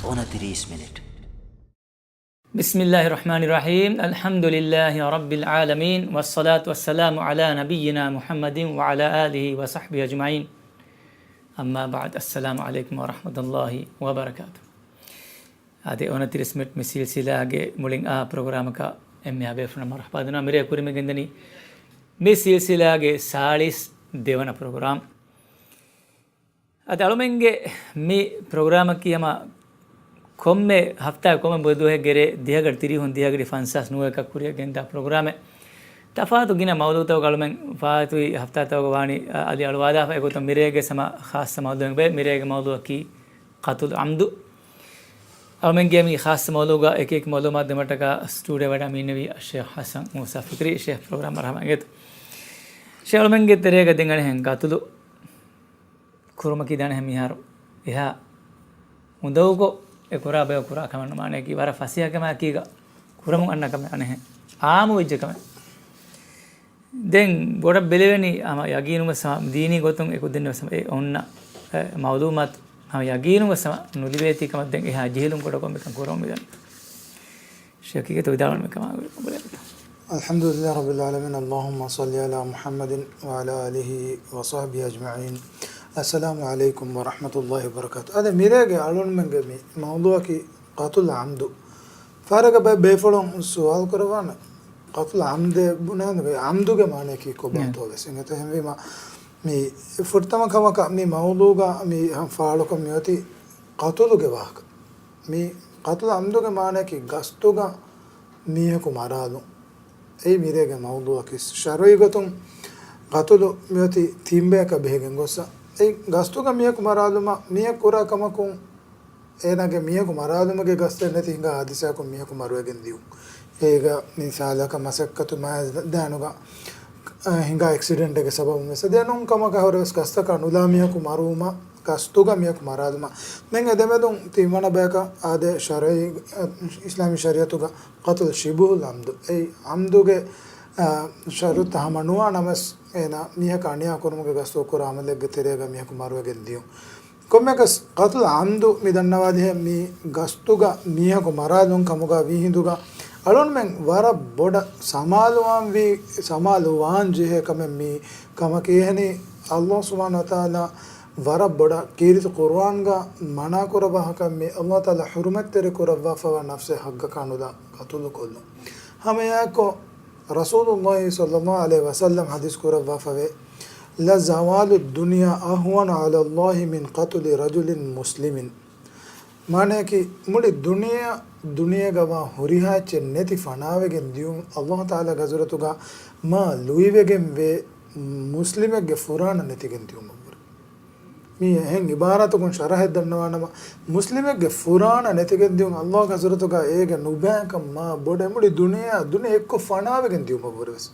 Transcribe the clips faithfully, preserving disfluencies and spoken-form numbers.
އޮނަތިރީސް މިނިޓް. بسم الله الرحمن الرحيم. الحمد لله رب العالمين، والصلاة والسلام على نبينا محمد وعلى آله وصحبه أجمعين. أما بعد، السلام عليكم ورحمة الله وبركاته. އާދެ، އޮނަތިރީސް މިނިޓް މި ސިލްސިލާގެ މުޅިން އާ ޕްރޮގްރާމަކަށް އެންމެހާ ބޭފުޅުންނަށް މަރުޙަބާ ދަންނަވަން. މިރޭ ކުރިމަގެންދަނީ މި ސިލްސިލާގެ ސާޅީސް ދެވަނަ ޕްރޮގްރާމް. އަދި އަޅުމެންގެ މި ޕްރޮގްރާމަކީ ހަމަ ކޮންމެ ހަފްތާ ކޮންމެ ބުދު ދުވަހެއްގެ ރޭ ދިހަގަޑި ތިރީހުން ދިހަގަޑި ފަންސާސް ނުވައަކަށް ކުރިއަށް ގެންދާ ޕްރޮގްރާމެއް. ތަފާތު ގިނަ މައުޟޫޢުތަކުގަ އަޅުމެން ފާތުވި ހަފްތާތަކުގަ ވާނީ، އަ، އަލި އަޅުވާލާފަ. އެގޮތުން މިރޭގެ ހަމަ ޚާއްޞަ މައުޟޫޢެއް ބޭ. މިރޭގެ މައުޟޫޢަކީ ޤަތުލު ޢަމްދު. އަޅުމެންގެ މި ޚާއްޞަ މައުޟޫޢުގަ އެކި އެކި މައުލޫމާތު ދެމަށްޓަކާ ސްޓޫޑިއޯ ވަޑައި މި އިންނެވީ ޝޭޚް ޙަސަން މޫސާ ފިކްރީ. ޝޭޚް ޕްރޮގްރާމަށް ރަޙްމަތް އިނގޭތޯ. ޝޭޚް، އަޅުމެންގެ ތެރޭގަ ދެން އަނެއްހެން ޤަތުލު ކުރުމަކީ ދާނެ މިހާރު އެހާ އުނދަގޫކޮށް އެ ކުރާ ބަޔަކު ކުރާ ކަމެއް ނުވާނެ. އެކީ ވަރަށް ފަސޭހަ ކަމެއް އެކީގަ ކުރަމުން އަންނަ ކަމެއް އަނެއްހެން އާއްމު ވެއްޖެ ކަމެއް. ދެން ބޮޑަށް ބެލެވެނީ ހަމަ ޔަގީނުން ވެސް ހަމަ ދީނީ ގޮތުން އެ ކުދިން ވެސް ހަމަ އެ އޮންނަ، އެ، މައުލޫމާތު ހަމަ ޔަގީނުން ވެސް ހަމަ ނުލިބޭތީ ކަމަށް ދެން އެހާ ޖެހިލުން ކުޑަކޮށް މިކަން ކުރަމުން މިދަނީ. ޝޭޚްގެ ވިދާޅުވުން ކަމާ ގުޅޭ. الحمد لله رب العالمين، اللهم صل على محمد وعلى آله وصحبه أجمعين. السلام عليكم ورحمة الله وبركاته. އަދި މިރޭގެ އަޅުންމެންގެ މި މައުޟޫޢަކީ ޤަތުލު ޢަމްދު. ފަހަރަކަށް ބައެއް ބޭފުޅުން ސުވާލު ކުރައްވާނެ، ޤަތުލު ޢަމްދޭ ބުނާނެ، ޢަމްދުގެ މާނަޔަކީ ކޮބާތޯ ވެސް. އެނގޭތޯ އެހެންވީމަ، މި ފުރަތަމަ ކަމަކަށް މި މައުޟޫޢުގަ މި ފާޅުކޮށް މިއޮތީ ޤަތުލުގެ ވާހަކަ. މި ޤަތުލު ޢަމްދުގެ މާނަޔަކީ ގަސްތުގަ މީހަކު މަރާލުން. އެއީ މިރޭގެ މައުޟޫޢަކީ. ޝަރުޢީ ގޮތުން ޤަތުލު މިއޮތީ ތިން ބަޔަކަށް ބެހިގެން ގޮއްސަ. އެއީ ގަސްތުގަ މީހަކު މަރާލުމަށް މީހަކު ކުރާ ކަމަކުން އޭނާގެ މީހަކު މަރާލުމުގެ ގަސްތެއް ނެތި ހިނގާ ހާދިސާއަކުން މީހަކު މަރުވެގެން ދިޔުން. އޭގަ މިސާލަކަށް މަސައްކަތު މައިދާނުގަ، އަ، ހިނގާ އެކްސިޑެންޓެއްގެ ސަބަބުން ވެސް ދެނުން ކަމަކަށް ހުރެވެސް ގަސްތަކާ ނުލާ މީހަކު މަރުވުމަށް، ގަސްތުގަ މީހަކު މަރާލުމަށް. ދެން އެ ދެމެދުން ތިންވަނަ ބަޔަކަށް އާދެ ޝަރުޢީ، އަ، އިސްލާމީ ޝަރީޢަތުގަ ޤަތުލު ޝިބުހުލް ޢަމްދު. އެއީ ޢަމްދުގެ، އަ، ޝަރުޠުތައް ހަމަ ނުވާ ނަމަވެސް އޭނާ މީހަކަށް އަނިޔާ ކުރުމުގެ ގަސްތު ކުރާ ޢަމަލެއްގެ ތެރޭގަ މީހަކު މަރުވެގެން ދިޔުން. ކޮންމެއަކަސް ޤަތުލު ޢަމްދު މި ދަންނަވާލިހޭ މި ގަސްތުގަ މީހަކު މަރާލުން ކަމުގަ ވީހިނދުގަ އަޅުންމެން ވަރަށް ބޮޑަށް ސަމާލުވާން ވީ، ސަމާލުވާން ޖެހޭ ކަމެއް މީ. ކަމަކީ އެހެނީ ﷲ ސުބްޙާނަހޫ ވަތަޢާލާ ވަރަށް ބޮޑަށް ކީރިތި ޤުރުއާންގަ މަނާ ކުރައްވާ ހަކަމެއް މީ. ﷲ ތަޢާލާ ޙުރުމަތްތެރި ކުރައްވާފަވާ ނަފްސެއް ޙައްޤަކާ ނުލާ ޤަތުލު ކޮށްލުން. ހަމައެއާއެއްކޮށް، ރަސޫލުﷲ ޞައްލަﷲ ޢަލައިހި ވަސައްލަމް ޙަދީޘް ކުރައްވާފަވޭ، لزوال الدنيا أهون على الله من قتل رجل مسلم. މާނަޔަކީ، މުޅި ދުނިޔެއަށް، ދުނިޔޭގަވާ ހުރިހާ އެއްޗެއް ނެތި ފަނާވެގެން ދިޔުން، ﷲ ތަޢާލާގެ ޙަޟްރަތުގަ މާ ލުއިވެގެން ވޭ މުސްލިމެއްގެ ފުރާނަ ނެތިގެން ދިޔުމަށްވުރެ. މީ އެހެން ޢިބާރާތަކުން ޝަރަޙެއް ދަންނަވާނަމަ، މުސްލިމެއްގެ ފުރާނަ ނެތިގެން ދިޔުން ﷲގެ ޙަޟްރަތުގަ އޭގެ ނުބައިކަން މާ ބޮޑަށް މުޅި ދުނިޔެއާ، ދުނިޔެ އެއްކޮށް ފަނާވެގެން ދިޔުމަށްވުރެވެސް.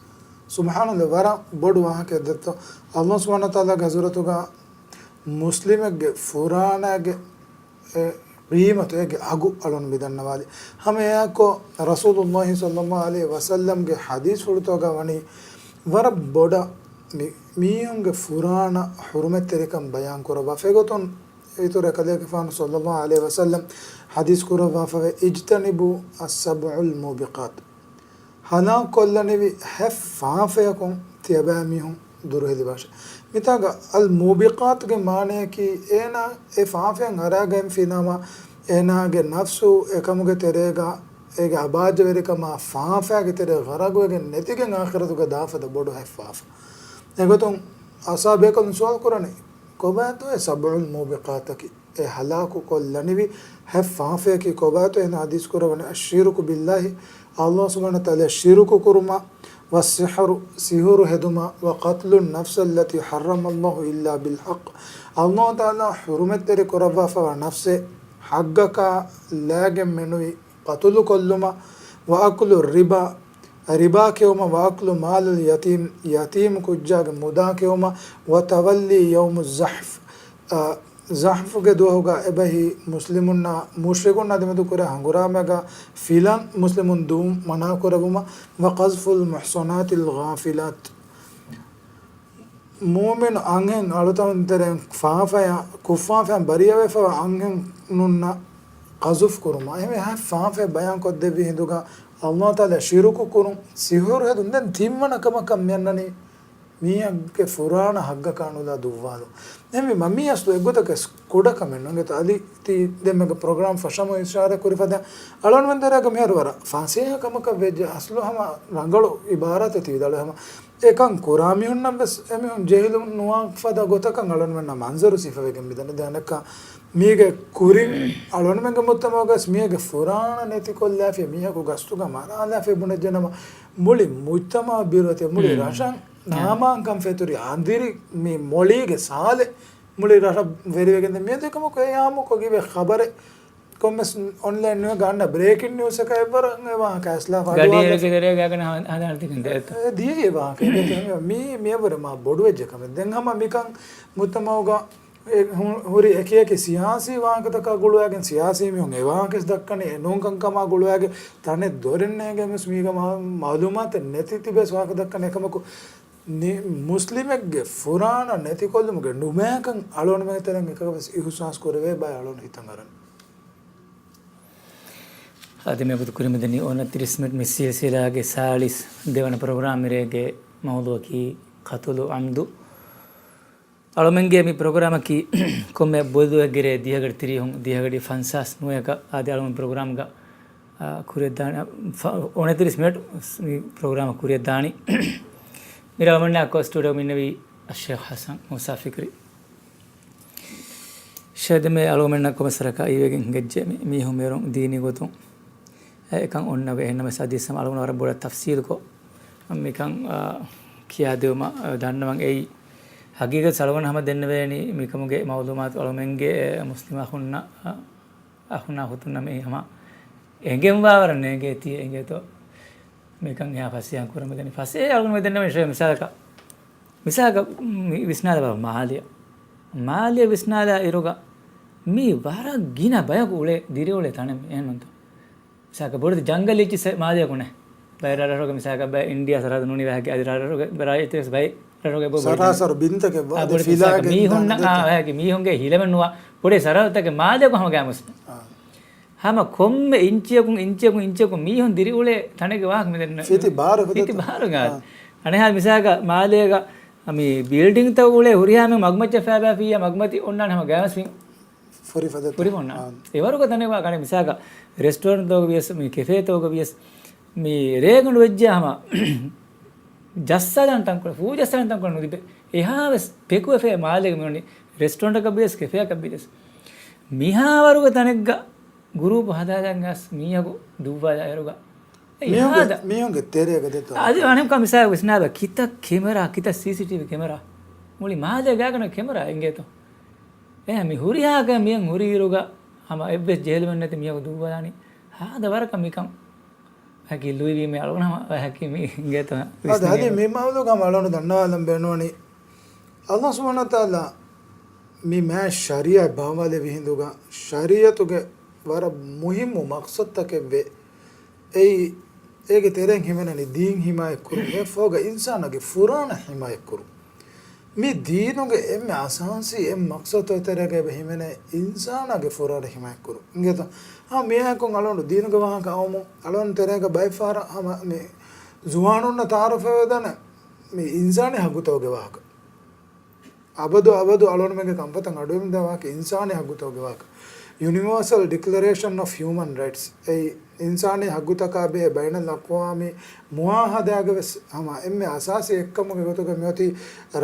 ސުބްޙާނަﷲ، ވަރަށް ބޮޑު ވާހަކައެއް ދެއްތޯ. ﷲ ސުބްޙާނަހޫ ވަތަޢާލާގެ ޙަޟްރަތުގަ މުސްލިމެއްގެ ފުރާނާގެ އެ ޤީމަތު، އޭގެ އަގު އަޅުން މި ދަންނަވާލި. ހަމައެއާއެއްކޮށް، ރަސޫލުﷲ ޞައްލަﷲ ޢަލައިހި ވަސައްލަމްގެ ޙަދީޘްފުޅުތަކުގަ ވަނީ ވަރަށް ބޮޑަށް މި، މީހުންގެ ފުރާނަ ޙުރުމަތްތެރިކަން ބަޔާން ކުރައްވާ. އެގޮތުން އިތުރަށް ކަލޭގެފާނު ޞައްލަﷲ ޢަލައިހި ވަސައްލަމް ޙަދީޘް ކުރައްވާފަވޭ، اجتنبوا السبع الموبقات. ހަލާކުކޮށްލަނިވި ހަތް ފާފަޔަކުން ތިޔަބައިމީހުން ދުރުހެލިވާށެ. މިތާގަ އަލް މޫބިޤާތުގެ މާނަޔަކީ، އޭނާ އެ ފާފައިން އަރާގަތްފިނަމަ، އޭނާގެ ނަފްސު އެކަމުގެ ތެރޭގަ، އޭގެ އަބާއްޖަވެރިކަމާ ފާފައިގެ ތެރޭ ޣަރަގުވެގެން ނެތިގެން އާޚިރަތުގަ ދާފަދަ ބޮޑު ހަތް ފާފަ. އެގޮތުން އަޞްޙާބުބޭކަލުން ސުވާލު ކުރަނީ، ކޮބާތޯ އެ ސަބްޢުލް މޫބިޤާތަކީ؟ އެ ހަލާކު ކޮށްލަނިވި ހަތް ފާފަޔަކީ ކޮބާތޯ؟ އޭނާ ޙަދީޘް ކުރައްވަނީ، އައްޝިރުކު ބިﷲ، ﷲ ސުބްޙާނަހޫ ވަތަޢާލާ ޝިރުކު ކުރުމަށް، ވައްސިޙްރު، ސިޙުރު ހެދުމަށް، ވަޤަތްލުން ނަފްސަށް ލަތީ ޙައްރަމަ ﷲ އިއްލާ ބިލްޙައްޤް، ﷲ ތަޢާލާ ޙުރުމަތްތެރި ކުރައްވާފަވާ ނަފްސެއް ޙައްޤަކާ ލާގެން މެނުވި ޤަތުލު ކޮށްލުމަށް، ވައަކުލު ރިބާ، ރިބާ ކެއުމަށް، ވައަކުލު މާލުލް ޔަތީމް، ޔަތީމް ކުއްޖާގެ މުދާ ކެއުމަށް، ވަތަވައްލީ ޔައުމު ޒަޙްފް، އަ، ޒަޙްފުގެ ދުވަހުގަ އެބަހީ މުސްލިމުންނާ މުޝްރިކުންނާ ދެމެދު ކުރާ ހަނގުރާމައިގަ ފިލަން މުސްލިމުން ދުވުން މަނާ ކުރެއްވުމަށް، ވަޤަޛްފުލް މުޙްޞަނާތިލް ޣާފިލާތް، މުއުމިނު އަންހެން އަޅުތަންތެރިން ފާފަޔާ، ކުށްފާފަޔާ ބަރީއަވެފަވާ އަންހެނުންނަށް ޤަޒުފް ކުރުމާ، އެހެންވެ ހަ ފާފައެއް ބަޔާން ކޮށްދެއްވި ހިނދުގަ، އަﷲ ތަޢާލާ ޝިރުކު ކުރުން، ސިހުރު ހެދުން، ދެން ތިންވަނަ ކަމަކަށް މިއަންނަނީ މީހެއްގެ ފުރާނަ ހައްގަކާ ނުލާ ދުއްވާލުން. އެހެންވީމަ މީ އަސްލު އެއްގޮތަކަށް ކުޑަ ކަމެއް ނޫން. އިނގޭތޯ އަލީ ތި ދެންމެގެ ޕްރޮގްރާމް ފަށަމު އިޝާރާތް ކުރި ފަދަ އަޅުގަނޑުމެން ދަރާގަ މިހާރު ވަރަށް ފަސޭހަ ކަމަކަށް ވެއްޖެ. އަސްލު ހަމަ ރަނގަޅު އިބާރާތެއް ތި ވިދާޅުވޭ ހަމަ އެކަން ކުރާ މީހުންނަށް ވެސް އެމީހުން ޖެހިލުން ނުވާ ފަދަ ގޮތަކަށް އަޅުގަނޑުމެންނަށް މަންޒަރު ސިފަވެގެން މިދަނީ. ދެން އަނެއްކާ މީގެ ކުރިން އަޅުގަނޑުމެންގެ މުޖްތަމަޢުގަސް މީހެއްގެ ފުރާނަ ނެތިކޮށްލާފި މީހަކު ގަސްތުގަ މަރާލާފި ބުނެއްޖެނަމަ މުޅި މުޖްތަމަޢަށް ބިރުވެތި މުޅި ރަށަށް ނާމާންކަން ފެތުރި އަނދިރި މި މޮޅީގެ ސާލެއް މުޅި ރަށަށް ވެރިވެގެންދެން މިއަދު އެކަމަކު އެ އާއްމުކޮށް އިވޭ ޚަބަރެއް ކޮންމެސް އޮންލައިން ނިއުސް އަންނަ ބްރޭކިން ނިއުސްއަކަށް އެއްވަރަށް އެ ވާހަކަ އަސްލާފަ ގަޑިއެރެގެ ތެރޭގަ ގާގަނޑަށް ހަދާނެތިކަން ދޭތަ؟ ދިޔައީ ވާހަކަ. މީ، މީ އެއްވަރެއް މާ ބޮޑުވެއްޖެ ކަމެއް. ދެން ހަމަ މިކަން މުޖްތަމަޢުގަ އެ ހު-، ހުރި އެކި އެކި ސިޔާސީ ވާހަކަތަކާ ގުޅުވާގެން ސިޔާސީ މީހުން އެ ވާހަކަ ދައްކަނީ އެ ނޫންކަންކަމާ ގުޅުވާގެ ތަނެއް ދޮރެއް ނޭނގެ މީސް މީގަ މަ-، މައުލޫމާތެއް ނެތި ތިބޭސް ވާހަކަ ދައްކަނީ އެކަމަކު މުސްލިމެއްގެ ފުރާނަ ނެތިކޮށްލުމުގެ ނުބައިކަން އަޅުގަނޑުމެންގެ ތެރެއިން އެކަކަށް ވެސް އިހުސާސް ކުރެވޭ ބައެއް އަޅުގަނޑު ހިތަށް އަރަން. އަދި މިވަގުތު ކުރިމަދަނީ އޮނަތިރީސް މިނިޓް މި ސިލްސިލާގެ ސާޅީސް ދެވަނަ ޕްރޮގްރާމް މިރޭގެ މައުޟޫޢަކީ ޤަތުލު ޢަމްދު. އަޅުމެންގެ މި ޕްރޮގްރާމަކީ ކޮންމެ ބުދުވެއްގެ ދިހަގަޑި ތިރީހުން ދިހަގަޑި ފަންސާސް ނުވަޔަކަށް އާދެ އަޅުމެން ޕްރޮގްރާމްގަ، އާ، ކުރިއަށްދާނެ، ފަ-، އޮނަތިރީސް މިނެޓް މި ޕްރޮގްރާމަށް ކުރިއަށްދާނީ. މިރޭ އަޅުމެންނާ އެކު ސްޓޫޑިއޯ މިންނެވީ އައްޝޭޚް ޙަސަން މޫސާ ފިކްރީ. ޝޭދެމޭ އަޅުމެންނަށް ކޮމެސް ރަކާ އީވެގެން ހިނގައްޖެ މި މީހުން މިރުން ދީނީ ގޮތުން އެކަން އޮންނަވެ. އެހެންނަމަވެސް އަދިސް ހަމަ އަޅުގަނޑު ވަރަށް ބޮޑަށް ތަފްސީލުކޮށް މިކަން، އާ، ކިޔާދެވުމަށް، އާ، ދަންނަވަން އެއީ. ހަގީގަތު އަޅުގަނޑު ހަމަ ދެންނެވޭނީ މިކަމުގެ މައުލޫމާތު އަޅުމެންގެ، އެ، މުސްލިމް އަޚުންނަށް، އާ، އަޚުންނާ އުޚުތުންނަށް މި ހަމަ އެނގެންވާވަރަށް ނޭނގޭތީ އެނގޭތޯ. މިކަން އެހާ ފަސޭހަ ކުރަމުން ދެނީ. ފަސޭހަ އަޅުގަނޑު ދެންނެވޭނީ މިސާލަކަށް، މިސާލަކަށް މި ވިސްނާލަބަލަ މާލެ. މާލެ ވިސްނާލާ އިރުގަ މީ ވަރަށް ގިނަ ބަޔަކު އުޅޭ، ދިރިއުޅޭ ތަނެއް މި އެހެންނުންތޯ؟ މިސާލަކަށް ބޮޑެތި ޖަންގަލް އެއްޗިއްސެއް މާލެއަކު ނެތް. ބައެއް ރަށްރަށުގެ މިސާލަކަށް ބައެއް އިންޑިޔާ ސަރަހަދު ނޫނީ ވަހަކީ އަދި ރަށްރަށުގެ ރާއްޖެ ވެސް ބައެއް ރަށުގެ ބޮޑެތި ސަރާސަރު ބިންތަކެއް ވާ، އާ، އަދި ބޮޑެތި ފިލާގެ މީހުންނަށް، އާ، ވަހަކީ މީހުންގެ ހިލަމެއް ނުވާ ބޮޑެތި ސަރަހައްދުތަކެއް މާލެއަކު ހަމަ ގާމުސް. އާ. ހަމަ ކޮންމެ އިންޗިއަކުން، އިންޗިއަކުން، އިންޗިއަކުން މީހުން ދިރިއުޅޭ ތަނެއްގެ ވާހަކަ މި ދެންނެވީ. ފިތި ބާރު ފިތި ފިތި ބާރު ގާ. އާ. އަނެއްހާ މިސާލަކަށް މާލޭގަ މި ބިލްޑިންތައް އުޅޭ ހުރިހާ މެ މަގުމައްޗަށް ފައިބާފިއްޔާ މަގުމަތި އޮންނާނެ ހަމަ ގާމުސް ފިން. ފުރި ފަދަ ފުރި އޮންނާނެ. އާ. އެވަރުގަ ތަނެއް ވާ ކަނެ މިސާލަކަށް ރެސްޓޯރެންޓްތަކުގަ ވިޔަސް، މި ކެފޭތަކުގަ ވިޔަސް، މި ރޭގަނޑު ވެއްޖެ ހަމަ ޖައްސާލަން ތަންކޮޅެއް، ފޫ ޖައްސާލަން ތަންކޮޅެއް ނުލިބޭ. އެހާވެސް ޕެކުވެފައި މާލޭގަ މިއޮންނަނީ ރެސްޓޯރެންޓަކަށް ވިޔަސް ކެފޭއަކަށް ވިޔަސް. މިހާވަރުގެ ތަނެއްގަ ގުރޫޕު ހަދާލަން ގަސް މީހަކު ދުއްވާލާ އިރުގަ. އެ މީހުންގެ، އާދަ. މީހުންގެ ތެރޭގަ ދެތޯ. އަދި އަނެއްކާ މިސާލަކަށް ވިސްނާބަ ކިތައް ކެމެރާ، ކިތައް ސީސީޓީވީ ކެމެރާ. މުޅި މާލޭ ގާގަނޑަށް ކެމެރާ އެނގޭތޯ. އެ މި ހުރިހާ ގަ މިއަން ހުރި އިރުގަ ހަމަ އެއްވެސް ޖެހިލުމެއް ނެތި މީހަކު ދުއްވާލާނީ. ހާދަ ވަރަކަށް މިކަން. ވަކި ލުއިވީމޭ އަޅުގަނޑު ހަމަ ވަކި މި އިނގޭތޯ. އަދި މި މައުޟޫޢަކަށް އަޅުގަނޑު ދަންނަވާލަން ބޭނުންވަނީ. އަﷲ ސުބްޙާނަހޫ ވަތަޢާލާ މި މާތް ޝަރީޢަތް ބާވާލެއްވި ހިނދުގަ، ޝަރީޢަތުގެ ވަރަށް މުހިއްމު މަޤްޞަދުތަކެއްވޭ. އެއީ، އޭގެ ތެރެއިން ހިމެނެނީ ދީން ހިމާޔަތްކުރުން، އެއަށްފަހުގަ އިންސާނާގެ ފުރާނަ ހިމާޔަތްކުރުން. މި ދީނުގެ އެންމެ އަސާސީ އެއް މަޤްޞަދު ތެރޭގަ އެބަ ހިމެނޭ އިންސާނާގެ ފުރާނަ ހިމާޔަތްކުރުން. އިނގޭތޯ؟ ހަމަ މިއާއެކު އަޅުގަނޑު ދީނުގެ ވާހަކަ އައުމު، އަޅުގަނޑު ތެރޭގަ ބައެއް ފަހަރަށް ހަމަ މި ޒުވާނުންނަށް ތަޢާރަފް ވެދާނެ މި އިންސާނީ ހައްގުތަކުގެ ވާހަކަ. އަބަދު އަބަދު އަޅުގަނޑުމެންގެ ކަންފަތަށް އަޑުއެހިފަ ވާހަކަ އިންސާނީ ހައްގުތަކުގެ ވާހަކަ. Universal Declaration of Human Rights. އެއީ އިންސާނީ ހައްގުތަކާ ބެހޭ ބައިނަލްއަޤްވާމީ މުޢާހަދާގެ ވެސް ހަމަ އެންމެ އަސާސީ އެއްކަމުގެ ގޮތުގަ މިއޮތީ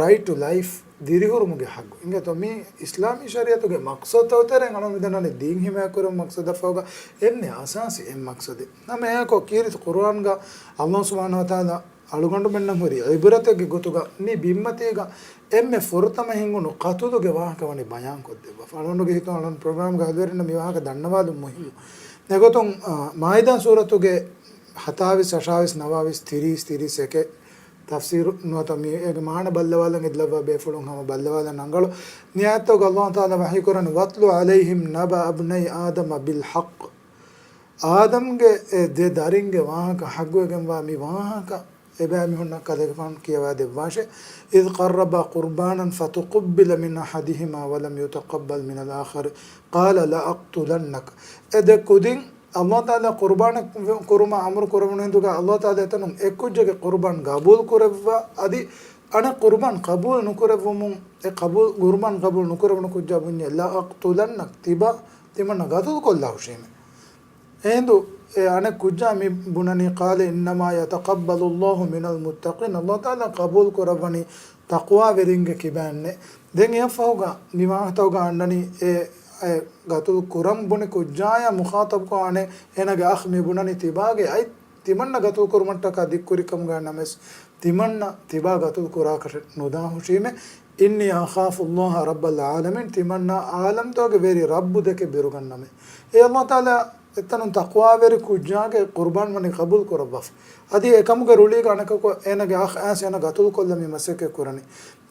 right to life، ދިރިހުރުމުގެ ހައްގު. އިނގޭތޯ މި އިސްލާމީ ޝަރީޢަތުގެ މަޤްޞަދުތަކުގެ ތެރެއިން އަޅުގަނޑު މިދަންނަވަނީ ދީން ހިމާޔަތްކުރުމުގެ މަޤްޞަދަށްފަހުގަ އެންމެ އަސާސީ އެއް މަޤްޞަދެއް. ހަމަ އެއާއެކު ކީރިތި ޤުރުއާންގަ އަﷲ ސުބްޙާނަހޫ ވަތަޢާލާ އަޅުގަނޑުމެންނަށް ހުރި ޢިބްރަތެއްގެ ގޮތުގަ މި ބިންމަތީގަ އެންމެ ފުރަތަމަ ހިންގުނު ޤަތުލުގެ ވާހަކަ ވަނީ ބަޔާންކޮށްދެއްވާފަ. އަޅުގަނޑުގެ ހިތުން އަޅުގަނޑު ޕްރޮގްރާމްގެ ހަދުވެރިންނަށް މި ވާހަކަ ދަންނަވާލުން މުހިއްމު. އެގޮތުން، އާ، މާއިދާ ސޫރަތުގެ ހަތާވީސް، އަށާވީސް، ނަވާވީސް، ތިރީސް، ތިރީސް އެކެއް ތަފްސީރު ނުވަތަ މި އޭގެ މާނަ ބައްލަވާލަން އެދިލައްވާ ބޭފުޅުން ހަމަ ބައްލަވާލަން ރަނގަޅު. މި އާޔަތުގަ އަﷲ ތަޢާލާ ވަޙީކުރަނީ، "وَاتْلُ عَلَيْهِمْ نَبَأَ ابْنَيْ آدَمَ بِالْحَقِّ." އާދަމްގެ އެ ދެ ދަރިންގެ ވާހަކަ ޙައްގުވެގެންވާ މި ވާހަކަ އެބައިމީހުންނަށް ކަލޭގެފާނު ކިޔަވާ ދެއްވާށޭ. إذ قربا قربانا فتقبل من أحدهما ولم يتقبل من الآخر قال لأقتلنك. އެ ދެ ކުދިން ﷲ ތަޢާލާ ޤުރުބާނެއް ކުރުމަށް އަމުރު ކުރެވުނު ހިނދުގަ ﷲ ތަޢާލާ އެތަނުން އެ ކުއްޖެއްގެ ޤުރުބާން ގަބޫލު ކުރެއްވާ، އަދި އަނެއް ޤުރުބާން ޤަބޫލު ނުކުރެއްވުމުން، އެ ޤަބޫލު، ޤުރުބާން ޤަބޫލު ނުކުރެވުނު ކުއްޖާ ބުންޏޭ، لأقتلنك، ތިބާ، ތިމަންނަ ގަތުލު ކޮށްލާ ހުށީމޭ. އެހިނދު އެ އަނެއް ކުއްޖާ މި ބުނަނީ، قال إنما يتقبل الله من المتقين، ﷲ ތަޢާލާ ޤަބޫލު ކުރައްވަނީ ތަޤްވާވެރިންގެ ކިބައިންނޭ. ދެން އެއަށްފަހުގަ މި ވާހަކަތަކުގަ އަންނަނީ އެ، އެ ގަތުލު ކުރަން ބުނި ކުއްޖާޔާ މުޚާޠަބުކޮށް އަނެއް އޭނަގެ އަޚް މި ބުނަނީ ތިބާގެ އަތް ތިމަންނަ ގަތުލު ކުރުމަށްޓަކާ ދިއްކުރިކަމުގަ ނަމަވެސް، ތިމަންނަ ތިބާ ގަތުލު ކުރާކަށެއް ނުދާ ހުށީމޭ. إني أخاف الله رب العالمين، ތިމަންނަ ޢާލަމްތަކުގެ ވެރި ރައްބު ދެކެ ބިރުގަންނަމޭ. އޭ ﷲ ތަޢާލާ އެތަނުން ތަޤްވާވެރި ކުއްޖާގެ ޤުރުބާން ވަނީ ޤަބޫލު ކުރައްވާފަ. އަދި އެކަމުގެ ރުޅީގަ އަނެކަކު އޭނަގެ އަޚް އައިސް އޭނަ ގަތުލު ކޮށްލަން މި މަސައްކަތް ކުރަނީ.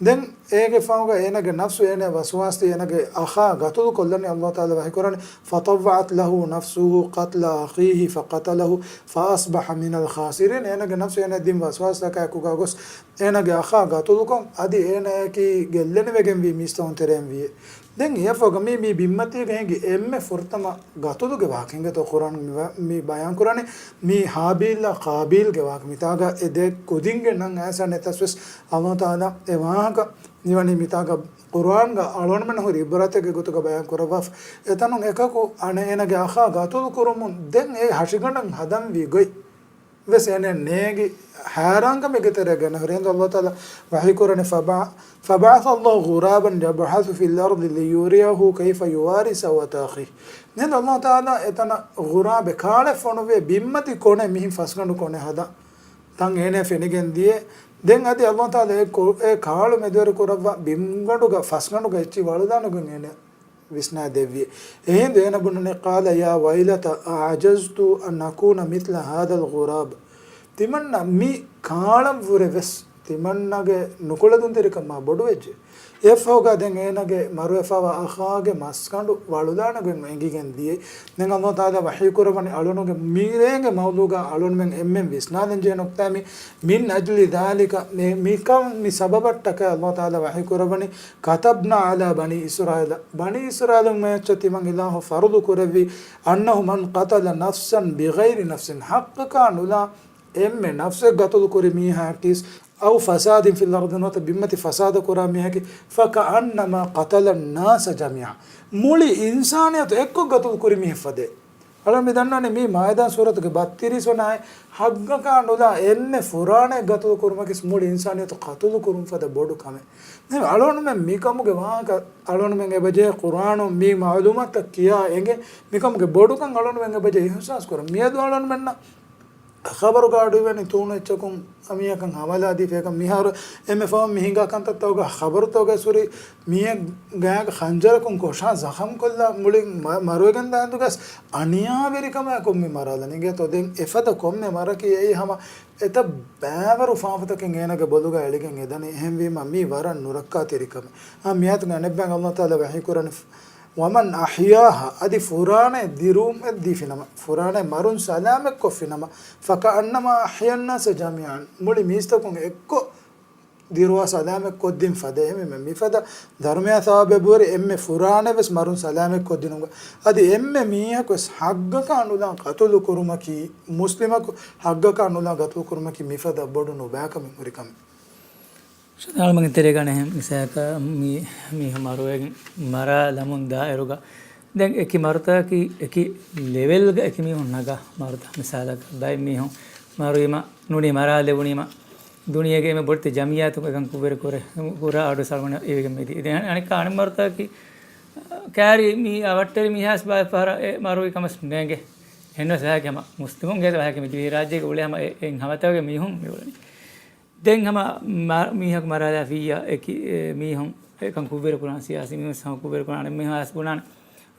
ދެން އޭގެ ފަހުގަ އޭނަގެ ނަފްސު އޭނަ ވަސްވާސްދީ އޭނަގެ އަޚާ ގަތުލު ކޮށްލަނީ. ﷲ ތަޢާލާ ވަޙީ ކުރަނީ، فطوعت له نفسه قتل أخيه فقتله فأصبح من الخاسرين. އޭނަގެ ނަފްސު އޭނަ ދިން ވަސްވާސްތަކާ އެކުގަ ގޮސް އޭނަގެ އަޚާ ގަތުލުކޮށް، އަދި އޭނައަކީ ގެއްލެނިވެގެންވީ މީސްތަކުން ތެރެއިން ވިއޭ. ދެން އެއަށްފަހުގަ މީ، މީ ބިންމަތީގަ ހިނގި އެންމެ ފުރަތަމަ ގަތުލުގެ ވާހަކަ އިނގޭތޯ ޤުރްއާން މި ވަ-، މި ބަޔާން ކުރަނީ. މީ ހާބީލްއާ ޤާބީލްގެ ވާހަކަ. މިތާގަ އެ ދެ ކުދިންގެ ނަން އައިސް ނެތަސް ވެސް ﷲ ތަޢާލާ އެ ވާހަކަ މިވަނީ މިތާގަ ޤުރްއާންގަ އަޅުގަނޑުމެން ހުރި ޢިބްރަތެއްގެ ގޮތުގަ ބަޔާން ކުރައްވާފަ. އެތަނުން އެކަކު އަނެއް އޭނަގެ އަޚާ ގަތުލު ކުރުމުން ދެން އެ ހަށިގަނޑަށް ހަދަންވީ ގޮތް ވެސް އޭނަ ނޭނގި ހައިރާންކަމެއްގެ ތެރޭގަ އެންނެ ހުރި ހިނދު ﷲ ތަޢާލާ ވަޙީ ކުރަނީ، فبع-، فبعث الله غرابا يبحث في الأرض ليريه كيف يواري سوءة أخيه. މިހެން ﷲ ތަޢާލާ އެތަނަށް ޣުރާބެއް، ކާޅެއް ފޮނުވި ބިންމަތި ކޮނެ މިހިން ފަސްގަނޑު ކޮނެ ހަދާ ތަން އޭނަ ފެނިގެން ދިޔަ. ދެން އަދި ﷲ ތަޢާލާ އެ ކޮ-، އެ ކާޅު މެދުވެރި ކުރައްވާ ބިންގަނޑުގަ ފަސްގަނޑުގަ އެއްޗި ވަޅުލާނުގެން އޭނަ ވިސްނާ ދެއްވި. އެހިނދު އޭނަ ބުނަނީ، قال يا ويلتى أعجزت أن أكون مثل هذا الغراب. ތިމަންނަ މި ކާޅަށްވުރެ ވެސް ތިމަންނަގެ ނުކުޅެދުންތެރިކަން މާ ބޮޑުވެއްޖެ. އެއަށްފަހުގަ ދެން އޭނަގެ މަރުވެފަވާ އަޚާގެ މަސްގަނޑު ވަޅުލާނުގެން އެނގިގެން ދިޔައީ. ދެން ﷲ ތަޢާލާ ވަޙީ ކުރައްވަނީ އަޅުގަނޑުގެ މިރޭގެ މައުޟޫގަ އަޅުގަނޑުމެން އެންމެން ވިސްނާލަން ޖެހޭ ނުކްތާ މި، من أجل ذلك، މި، މިކަން މި ސަބަބަށްޓަކައި ﷲ ތަޢާލާ ވަޙީ ކުރައްވަނީ، كتبنا على بني إسرائيل، ބަނީ އިސްރާއީލުން މެއައްޗަށް ތިމަން އިލާހު ފަރުޟު ކުރެއްވި، أنه من قتل نفسا بغير نفس، ޙައްޤަކާ ނުލާ އެންމެ ނަފްސެއް ގަތުލު ކުރި މީހަކީސް، أو فساد في الأرض، ނުވަތަ ބިންމަތި ފަސާދަ ކުރާ މީހަކީ، فكأنما قتل الناس جميعا، މުޅި އިންސާނިއްޔަތު އެއްކޮށް ގަތުލު ކުރި މީހެއް ފަދައިން. އަޅުގަނޑު މި ދަންނަވަނީ މީ މާއިދާ ސޫރަތުގެ ބައްތިރީސް ވަނަ އާޔަތް، ޙައްޤަކާ ނުލާ އެންމެ ފުރާނައެއް ގަތުލު ކުރުމަކީސް މުޅި އިންސާނިއްޔަތު ޤަތުލު ކުރުން ފަދަ ބޮޑު ކަމެއް. ދެން އަޅުގަނޑުމެން މިކަމުގެ ވާހަކަ އަޅުގަނޑުމެން އެބަޖެހޭ ޤުރްއާނުން މި މަޢުލޫމާތުތައް ކިޔާ އެނގޭ، މިކަމުގެ ބޮޑުކަން އަޅުގަނޑުމެން އެބަޖެހޭ އިޙްސާސް ކުރަން. މިއަދު އަޅުގަނޑުމެންނަށް ޚަބަރުގަ އަޑުއިވެނީ ތޫނު އެއްޗަކުން މީހަކަށް ހަމަލާ ދީފަ. އެކަމް މިހާރު އެންމެ ފަހުން މި ހިނގާ ކަންތައްތަކުގަ ޚަބަރުތަކުގައި ހުރި މީހެއް ގާގަ ޚަންޖަރަކުން ކޮށާ ޒަޚަމްކޮށްލާ މުޅިން މަ-، މަރުވެގެންދާ ހިނދުގަސް އަނިޔާވެރިކަމާއެކު މި މަރާލަނީ. އިނގޭތޯ ދެން އެފަދަ ކޮންމެ މަރަކީ އެއީ ހަމަ އެތައް ބައިވަރު ފާފަތަކެއް އޭނަގެ ބޮލުގަ އެޅިގެން އެދަނީ. އެހެންވީމަ މީ ވަރަށް ނުރައްކާތެރި ކަމެއް. އާ، މިއާޔަތުގަ އަނެއްބައިން ﷲ ތަޢާލާ ވަޙީ ކުރަނީ، ومن أحياها، އަދި ފުރާނައެއް ދިރުވުމެއް ދީފިނަމަ، ފުރާނައެއް މަރުން ސަލާމަތްކޮށްފިނަމަ، فكأنما أحيا الناس جميعا، މުޅި މީސްތަކުން އެއްކޮށް ދިރުވާ ސަލާމަތްކޮށްދިން ފަދަ. އެހެންވީމަ މިފަދަ ދަރުމަޔާ ސަވާބެއް ބުރި އެންމެ ފުރާނައެއް ވެސް މަރުން ސަލާމަތްކޮށްދިނުމުގަ. އަދި އެންމެ މީހަކު ވެސް ޙައްޤަކާ ނުލާ ޤަތުލު ކުރުމަކީ، މުސްލިމަކު ޙައްޤަކާ ނުލާ ޤަތުލު ކުރުމަކީ މިފަދަ ބޮޑު ނުބައިކަމެއް ހުރި ކަމެއް. ޝަދާޅުމެންގެ ތެރޭގަ ނެހެން މިސާލަކަށް މީ، މީހުން މަރުވެގެން މަރާލަމުން ދާއިރުގަ ދެން އެކި މަރުތަކަކީ އެކި ލެވެލްގަ އެކި މީހުން ނަގާ މަރުތައް. މިސާލަކަށް ބައެއް މީހުން މަރުވީމަ ނޫނީ މަރާލެވުނީމަ ދުނިޔޭގެ އެންމެ ބޮޑެތި ޖަމްޢިއްޔާތުން އެކަން ކުށްވެރި ކުރޭ، ކުރާ އަޑު ސަޅުމަން އިވިގެން މިދި. ދެން އަނެއްކާ އަނެއް މަރުތަކަކީ ކާރި މީ އަވަށްޓެރި މީހާސް ބައެއް ފަހަރަށް އެ މަރުވި ކަމަސް ނޭނގެ. އެހެންވެސް ވާހަކަ ހަމަ މުސްލިމުންގެ ވާހަކަ މި ދިވެހިރާއްޖޭގެ އުޅޭ ހަމަ އެ، އެ ހަމަތަކުގެ މީހުން މި އުޅެނީ. ދެން ހަމަ މަ-، މީހަކު މަރާލާފިއްޔާ އެކި، އެ، މީހުން އެކަން ކުށްވެރި ކުރާން ސިޔާސީ މީހުން ހަމަ ކުށްވެރި ކުރާން. އަނެއް މީހާ އަސް ބުނާނެ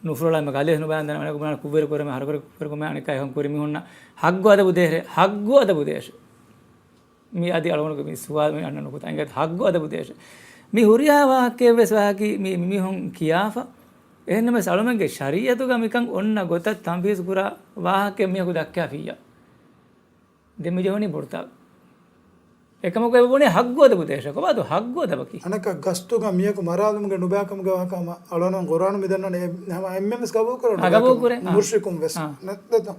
ނުފުރޮޅާ އެމަ ގަލޭ ނުބައިން ދަން އަނެކު ބުނާނެ ކުށްވެރި ކުރެމެ ހަރުކުރެ ކުށްވެރި ކުރެމެ އަނެއްކާ އެކަން ކުރި މީހުންނަށް ޙައްޤު އަދަބު ދޭށޭ، ޙައްޤު އަދަބު ދޭށޭ. މި އަދި އަޅުގަނޑުގެ މި ސުވާލު މި އަންނަ ނުކުތާ އިނގޭތަ ޙައްޤު އަދަބު ދޭށޭ. މި ހުރިހާ ވާހަކައެއްވެސް ވާހަކީ މި މީހުން ކިޔާފަ. އެހެންނަމަވެސް އަޅުމެންގެ ޝަރީޢަތުގަ މިކަން އޮންނަ ގޮތަށް ތަންފީޒު ކުރާ ވާހަކައެއް މީހަކު ދައްކާފިއްޔާ. ދެން މި ޖެހުނީ ބޮޑުތާ. އެކަމަކު އެބަ ބުނީ ހައްގު އަދަބު ދޭށޭ. ކޮބާތޯ ހައްގު އަދަބަކީ؟ އަނެއްކާ ގަސްތުގަ މީހަކު މަރާލުމުގެ ނުބައިކަމުގެ ވާހަކަ ހަމަ އަޅުގަނޑު ޤުރްއާނު މި ދަންނަވަނީ އެ ހަމަ އެންމެންވެސް ޤަބޫލު ކުރެވޭ އާ، ޤަބޫލު ކުރޭ. އާ. މުޝްރިކުން ވެސް. އާ. ނެތް ދެތޯ.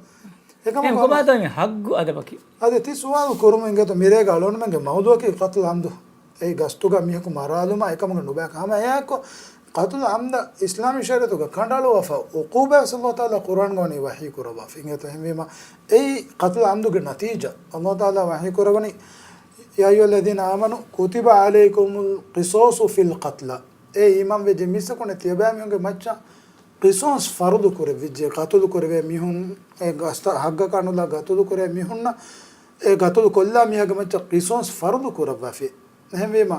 އެކަމަކު އެހެން ހަމަ ކޮބާތޯ މި ހައްގު އަދަބަކީ؟ އަދި ތި ސުވާލު ކުރުމުން އިނގޭތޯ މިރޭގަ އަޅުގަނޑުމެންގެ މައުޟޫޢަކީ ޤަތުލު ޢަމްދު. އެއީ ގަސްތުގަ މީހަކު މަރާލުމާ އެކަމުގެ ނުބައިކަން. ހަމަ އެއާއެއްކޮށް ޤަތުލު ޢަމްދަށް އިސްލާމީ ޝަރީޢަތުގަ ކަނޑައަޅުވާފަ ޢުޤޫބާވެސް ﷲ ތަޢާލާ ޤުރްއާންގަ ވަނީ ވަޙީ ކުރައްވާފަ. އިނގޭތޯ އެހެންވީމަ އެއީ ޤަތުލު ޢަމްދުގެ ނަތީޖާ. ﷲ ތަޢާލާ ވަޙީ ކުރައްވަނީ، يا أيها الذين آمنوا كتب عليكم القصاص في القتلى. އޭ އީމާންވެއްޖެ މީސްތަކުންނޭ ތިޔަބައިމީހުންގެ މައްޗަށް ޤިޞާޞް ފަރުޟު ކުރެވިއްޖެ. ޤަތުލު ކުރެވޭ މީހުން، އެ ގަސްތައް ހައްގަކާ ނުލާ ގަތުލު ކުރޭ މީހުންނަށް، އެ ގަތުލު ކޮށްލާ މީހާގެ މައްޗަށް ޤިޞާޞް ފަރުޟު ކުރައްވާފި. އެހެންވީމަ،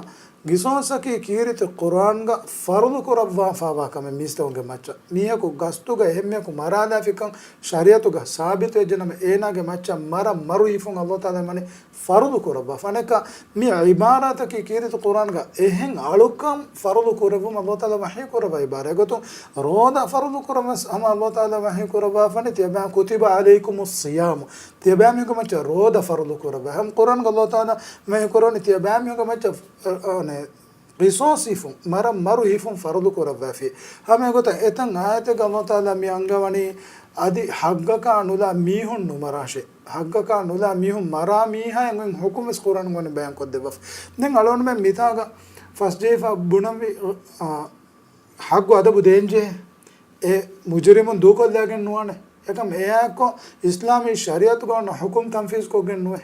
ޤިޞާޞަކީ ކީރިތި ޤުރްއާންގަ ފަރުޟު ކުރައްވާފަވާ ކަމެއް މީސްތަކުންގެ މައްޗަށް. މީހަކު ގަސްތުގަ އެހެން މީހަކު މަރާލާފިކަން ޝަރީޢަތުގަ ސާބިތުވެއްޖެނަމަ، އޭނާގެ މައްޗަށް މަރަށް މަރު ހިފުން ﷲ ތަޢާލާ މަނި ފަރުޟު ކުރައްވާފަ. އަނެއްކާ މި ޢިބާރާތަކީ ކީރިތި ޤުރްއާންގަ އެހެން އަޅުކަން ފަރުޟު ކުރެއްވުމަށް ﷲ ތަޢާލާ ވަޙީ ކުރައްވާ ޢިބާރާތް. އެގޮތުން ރޯދަ ފަރުޟު ކުރަން ވެސް ހަމަ ﷲ ތަޢާލާ ވަޙީ ކުރައްވާފަނީ ތިޔަބައި كتب عليكم الصيام. ތިޔަބައިމީހުންގެ މައްޗަށް ރޯދަ ފަރުޟު ކުރައްވާ. ހަމަ ޤުރްއާންގަ ﷲ ތަޢާލާ ވަޙީ ކުރައްވަނީ ތިޔަބައިމީހުންގެ މައްޗަށް، އަ، އަ، އަނެ، ޤިޞާޞް ހިފުން، މަރަށް މަރު ހިފުން ފަރުޟު ކުރައްވާފި. ހަމަ އެގޮތަށް އެތަން އާޔަތެއްގަ ﷲ ތަޢާލާ މި އަންގަވަނީ އަދި ހައްގަކާ ނުލާ މީހުން ނުމަރާށޭ. ހައްގަކާ ނުލާ މީހުން މަރާ މީހާއަށް އޮތް ޙުކުމް ވެސް ޤުރްއާން ވަނީ ބަޔާން ކޮށްދެއްވާފަ. ދެން އަޅުގަނޑުމެން މިތާގަ ފަސްޖެހިފަ ބުނަންވީ، އަ، ހައްގު އަދަބު ދޭންޖެހޭ. އެ މުޖުރިމުން ދޫކޮށްލާގެން ނުވާނެ. އެކަމް އެއާއެއްކޮށް އިސްލާމީ ޝަރީޢަތުގަ އޮންނަ ޙުކުމް ތަންފީޒު ކޮށްގެން ނުވޭ.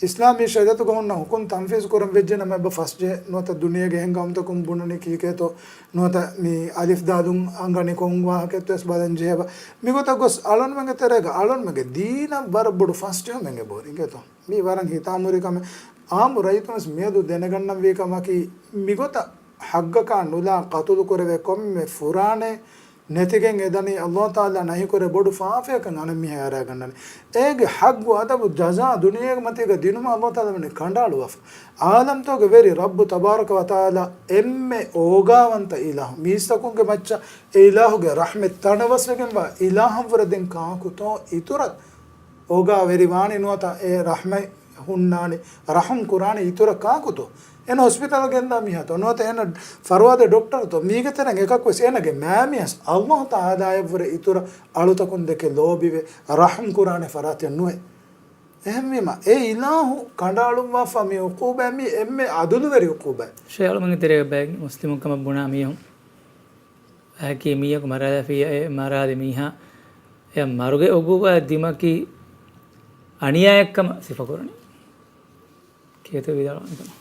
އިސްލާމީ ޝަރީޢަތުގަ ހުންނަ ޙުކުމް ތަންފީޒު ކުރަން ވެއްޖެ ނަމަ އެބަ ފަސްޖެހޭ. ނުވަތަ ދުނިޔޭގެ އެހެން ޤައުމުތަކުން ބުނަނީ ކީކޭތޯ، ނުވަތަ މި އަލިފް ދާލުން އަންގަނީ ކޮން ވާހަކައެއްތޯ ވެސް ބަލަން ޖެހޭބަ. މިގޮތަށް ގޮސް އަޅުންމެންގެ ތެރޭގަ އަޅުންމެންގެ ދީނަށް ވަރަށް ބޮޑު ފަސްޖެހުމެއް އެބަހުރި. އިނގޭތޯ މީ ވަރަށް ހިތާމުހުރި ކަމެއް. އާއްމު ރައްޔިތުން ވެސް މިއަދު ދެނެގަންނަންވީ ކަމަކީ، މިގޮތަށް ހައްގަކާ ނުލާ ޤަތުލު ކުރެވޭ ކޮންމެ ފުރާނައެއް ނެތިގެން އެދަނީ ﷲ ތަޢާލާ ނަހީ ކުރޭ ބޮޑު ފާފައަކަށް އަނެއް މީހާ އަރާގަންނަނީ. އޭގެ ހައްގު އަދަބު ޖަޒާ ދުނިޔޭގެ މަތީގަ ދިނުމަށް ﷲ ތަޢާލާ ވަނީ ކަނޑައަޅުވާފަ. ޢާލަމްތަކުގެ ވެރި ރައްބު ތަބާރަކަ ވަތަޢާލާ އެންމެ އޯގާވަންތަ އިލާހު. މީސްތަކުންގެ މައްޗަށް އެ އިލާހުގެ ރަޙްމަތް ތަނަވަސްވެގެންވާ އިލާހަށްވުރެ ދެން ކާކުތޯ އިތުރަށް އޯގާވެރިވާނީ ނުވަތަ އެ ރަޙްމަތް ހުންނާނީ، ރަޙުމް ކުރާނީ އިތުރަށް ކާކުތޯ؟ އޭނަ ހޮސްޕިޓަލަށް ގެންދާ މީހާތޯ؟ ނުވަތަ އޭނަ ފަރުވާދޭ ޑޮކްޓަރުތޯ؟ މީގެ ތެރެއިން އެކަކުވެސް އޭނަގެ މާމިޔަސް ﷲ ތަޢާލާއަށްވުރެ އިތުރަށް އަޅުތަކުން ދެކެ ލޯބިވެ، ރަޙުމް ކުރާނެ ފަރާތެއް ނުވޭ. އެހެންވީމަ، އެ އިލާހު ކަނޑައަޅުއްވާފަ މި ޢުޤޫބާތް މީ އެންމެ ޢަދުލުވެރި ޢުޤޫބާތް. ޝޭޚް އަޅުމެންގެ ތެރޭގަ ބައެއް މުސްލިމުން ކަމަށް ބުނާ މީހުން އަކީ މީހަކު މަރާލާފިއްޔާ އެ މަރާލި މީހާ އެ މަރުގެ ޢުޤޫބާތް ދިމަކީ އަނިޔާއެއްކަމަށް ސިފަކުރަނީ. ކޭތޯ ވިދާޅުވާނެ ކަމަށް.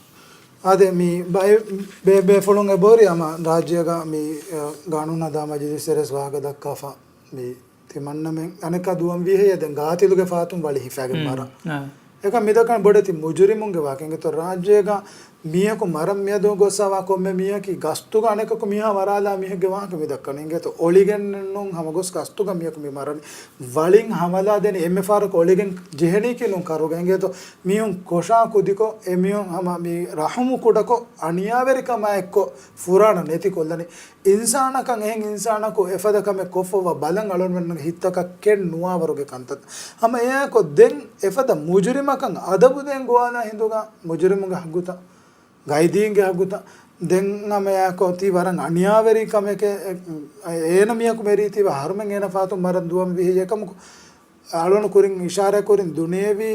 އާދެ، މި ބައެއް ބޭ-، ބޭފުޅުން އެބަހުރި ހަމަ ރާއްޖޭގަ މި، އަ، ގާނޫނު ހަދާ މަޖިލިސް ތެރޭސް ވާހަކަ ދައްކާފަ މި ތިމަންނަމެން އަނެއްކާ ދުވަން ވީހެއްޔާ ދެން ގާތިލުގެ ފާތުން ވަޅި ހިފާގެން މަރަން. އާ. އެކަން މިދައްކަން ބޮޑެތި މުޖުރިމުންގެ ވާހަކަ. އިނގޭތޯ ރާއްޖޭގަ މީހަކު މަރަން މިއަދު ގޮއްސަވާ ކޮންމެ މީހަކީ ގަސްތުގަ އަނެކަކު މީހާ މަރާލާ މީހެއްގެ ވާހަކަ މި ދައްކަނީ. އިނގޭތޯ އޮޅިގެން ނޫން ހަމަ ގޮސް ގަސްތުގަ މީހަކު މި މަރަނީ. ވަޅިން ހަމަލާ ދެނީ އެންމެ ފަހަރަކު އޮޅިގެން ޖެހެނީކީ ނޫން ކަރުގަ. އިނގޭތޯ މީހުން ކޮށާ ކުދިކޮށް އެ މީހުން ހަމަ މި ރަޙުމު ކުޑަކޮށް އަނިޔާވެރިކަމާ އެއްކޮށް ފުރާނަ ނެތިކޮށްލަނީ. އިންސާނަކަށް އެހެން އިންސާނަކު އެފަދަ ކަމެއް ކޮށްފައްވާ ބަލަން އަޅުގަނޑުމެންގެ ހިތަކަށް ކެން ނުވާވަރުގެ ކަންތައް. ހަމަ އެއާއެކު ދެން އެފަދަ މުޖުރިމަކަށް އަދަބު ދޭން ގޮވާލާ ހިނދުގަ މުޖުރިމުގެ ހައްގުތައް، ގައިދީންގެ ހައްގުތައް، ދެން ހަމަ އެއާއެކު ތީ ވަރަށް އަނިޔާވެރި ކަމެކޭ، އެ، އޭނަ މީހަކު މެރީތީވެ އަހަރުމެން އޭނަ ފާތުން މަރަން ދުވަން ވީހެއްޔާ އެކަމަކު އަޅުން ކުރިން އިޝާރާތް ކުރިން ދުނިޔެވީ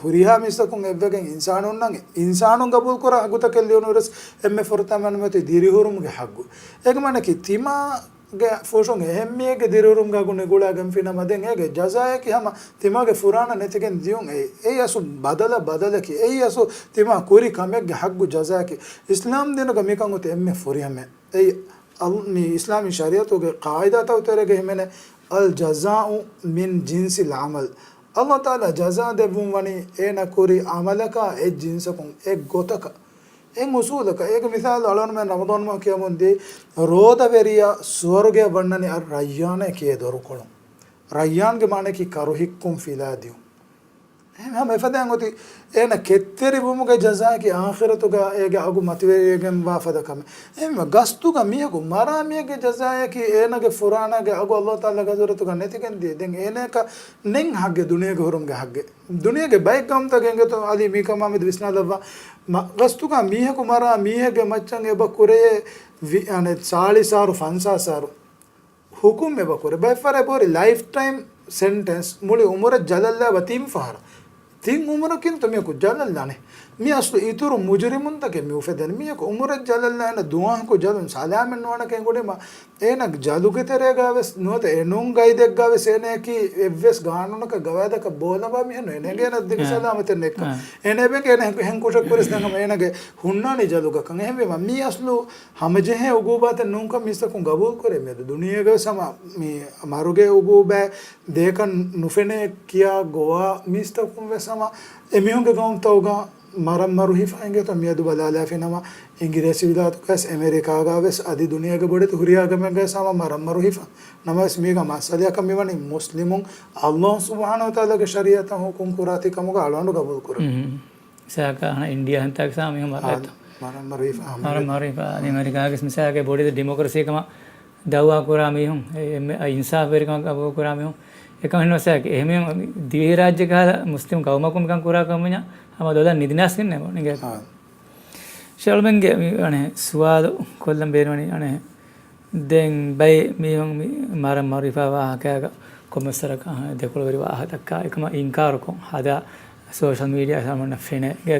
ހުރިހާ މީސްތަކުން އެއްވެގެން އިންސާނުންނަށް އިންސާނުން ގަބޫލުކުރާ ހައްގުތަކެއް ލިޔުނު ވެސް އެންމެ ފުރަތަމަ ނިޢުމަތީ ދިރިހުރުމުގެ ހައްގު. އޭގެ މާނައަކީ ތިމާގެ ފުށުން އެހެން މީހެއްގެ ދިރިހުރުމުގެ ހައްގު ނިގުޅާގެންފިނަމަ ދެން އޭގެ ޖަޒާއަކީ ހަމަ ތިމާގެ ފުރާނަ ނެތިގެން ދިޔުން. އެއީ، އެއީ އަސްލު ބަދަލަށް ބަދަލަކީ. އެއީ އަސްލު ތިމާ ކުރި ކަމެއްގެ ހައްގު ޖަޒާއަކީ. އިސްލާމް ދީނުގަ މިކަން އޮތީ އެންމެ ފުރިހަމަ. އެއީ އަލް-، މި އިސްލާމީ ޝަރީޢަތުގެ ޤާޢިދާތައް ތެރޭގަ ހިމެނޭ، الجزاء من جنس العمل. ﷲ ތަޢާލާ ޖަޒާ ދެއްވުން ވަނީ އޭނަ ކުރި ޢަމަލަކާ އެއް ޖިންސަކުން އެއް ގޮތަކަށް. އެއް އުސޫލަކަށް. އޭގެ މިސާލު އަޅުގަނޑުމެން ރަމަޟާން މަހު ކިޔަމުންދީ، ރޯދަވެރިޔާ ސުވަރުގެއަށް ވަންނަނީ އައްރައްޔާނޭ ކިޔޭ ދޮރުކޮޅުން. ރައްޔާންގެ މާނައަކީ ކަރުހިއްކުން ފިލާދިޔުން. ހަމަ އެފަދައިން އޮތީ އޭނަ ކެތްތެރިވުމުގެ ޖަޒާއަކީ އާޚިރަތުގަ އޭގެ އަގު މަތިވެގެން ވާ ފަދަ ކަމެއް. އެހެންވެ، ގަސްތުގަ މީހަކު މަރާ މީހެއްގެ ޖަޒާއަކީ އޭނަގެ ފުރާނާގެ އަގު އައްލާހު ތަޢާލާގެ ޙަޟްރަތުގަ ނެތިގެން ދިޔަ. ދެން އޭނައަކަށް ނެތް ޙައްޤެއް ދުނިޔޭގެ ހުރުމުގެ ޙައްޤެއް. ދުނިޔޭގެ ބައެއް ޤައުމުތަކަށް އެނގޭތޯ އަދި މީ ކަމާމެދު ވިސްނާލައްވާ. މަ-، ގަސްތުގަ މީހަކު މަރާ މީހެއްގެ މައްޗަށް އެބަ ކުރެޔޭ ވި-، އަނެއް ސާޅީސް އަހަރު ފަންސާސް އަހަރު ޙުކުމް އެބަ ކުރޭ. ބައެއް ފަހަރަށް އެބަ ހުރީ ލައިފް ޓައިމް ސެންޓެންސް، މުޅި އުމުރަށް ޖަލަށް ލާފަ ތިން ފަހަރަށް. ތިން އުމުރަކިން ތަ މީހަކު ޖަލަށް ލާނެ. މީ އަސްލު އިތުރު މުޖުރިމުންތަކެއް މި އުފެދެނީ. މީހަކު އުމުރަށް ޖަލަށް ލާނެ ދުވަހަކު ޖަލުން ސަލާމަތް ނުވާނެ ކަން އެނގުނީމަ އޭނަ ޖަލުގެ ތެރޭގަ ވެސް ނުވަތަ އެނޫން ގައިދެއްގަ ވެސް އޭނައަކީ އެއްވެސް ގާނޫނަކަށް ގަވާއިދަކަށް ބޯލަނބާ މީހެއް ނޫން. އޭނަ އެނގޭނެ ދިގު އާ. ސަލާމަތެއް ނެތްކަން. އާ. އޭނަ އެބަ އެނގޭނެ ހެން ކުށަށް ކުރިސް ދަނގަމަ އޭނަގެ ހުންނާނީ ޖަލުގަކަން. އެހެންވީމަ މީ އަސްލު ހަމަޖެހޭ އުގޫބާތެއް ނޫންކަން މީސްތަކުން ގަބޫލު ކުރޭ. މިއަދު ދުނިޔޭގަ ވެސް ހަމަ މި މަރުގެ އުގޫބާ ދޭކަން ނުފެނޭ ކިޔާ ގޮވާ މީސްތަކުން ވެސް ހަމަ އެމީހުންގެ ގައުމުތަކުގަ މަރަށް މަރު ހިފާ އިނގޭތޯ. މިއަދު ބަލާލާފިނަމަ އިނގިރޭސި ވިލާތުގަސް އެމެރިކާގަ ވެސް އަދި ދުނިޔޭގެ ބޮޑެތި ހުރިހާ ގަމެއްގަސް ހަމަ މަރަށް މަރު ހިފާ. ނަމަވެސް މީގަ މައްސަލައަކަށް މިވަނީ މުސްލިމުން އައްލާހު ސުބްޙާނަހު ވަތަޢާލާގެ ޝަރީޢަތަށް ޙުކުމް ކުރާތީ ކަމުގަ އަޅުގަނޑު ގަބޫލު ކުރަން. މިސާލަކަށް އަހަން އިންޑިއާ ހަންތާކަސާ މީހުން މަރާތޯ. މަރަށް މަރު ހިފާ. މަރަށް މަރު ހިފާ. އަދި އެމެރިކާގެ މިސާލަކަށް ބޮޑެތި ޑިމޮކްރަސީ ކަމަށް ދައުވާ ކުރާ މީހުން، އެ، އެ، އިންސާފުވެރިކަމަށް ގަބޫލު ކުރާ މީހުން، އެކަމަށް ހިންނަވަސް އެހެން މީހުން ދިވެހިރާއްޖެ ކަހަލަ މުސްލިމް ޤައުމަކުން މިކަން ކުރާ ކަމުންޏާ ހަމަ ދޮލަށް ނިދިނާސް ގެންނޭ ނިގޭ. އާ. ޝޭޚް އަޅުމެންގެ މި އަނެއް ސުވާލު ކޮށްލަން ބޭނުންވަނީ އަނެއް ދެން ބައެއް މީހުން މި މަރަށް މަރު ހިފާ ވާހަކައިގަ ކޮމެންޓްސްތަކަށް ދެކޮޅުވެރި ވާހަކަ ދައްކާ އެކަމަށް އިންކާރުކޮށް ހަދާ ސޯޝަލް މީޑިއާ ސަމަންނަ ފެނޭ ގެ.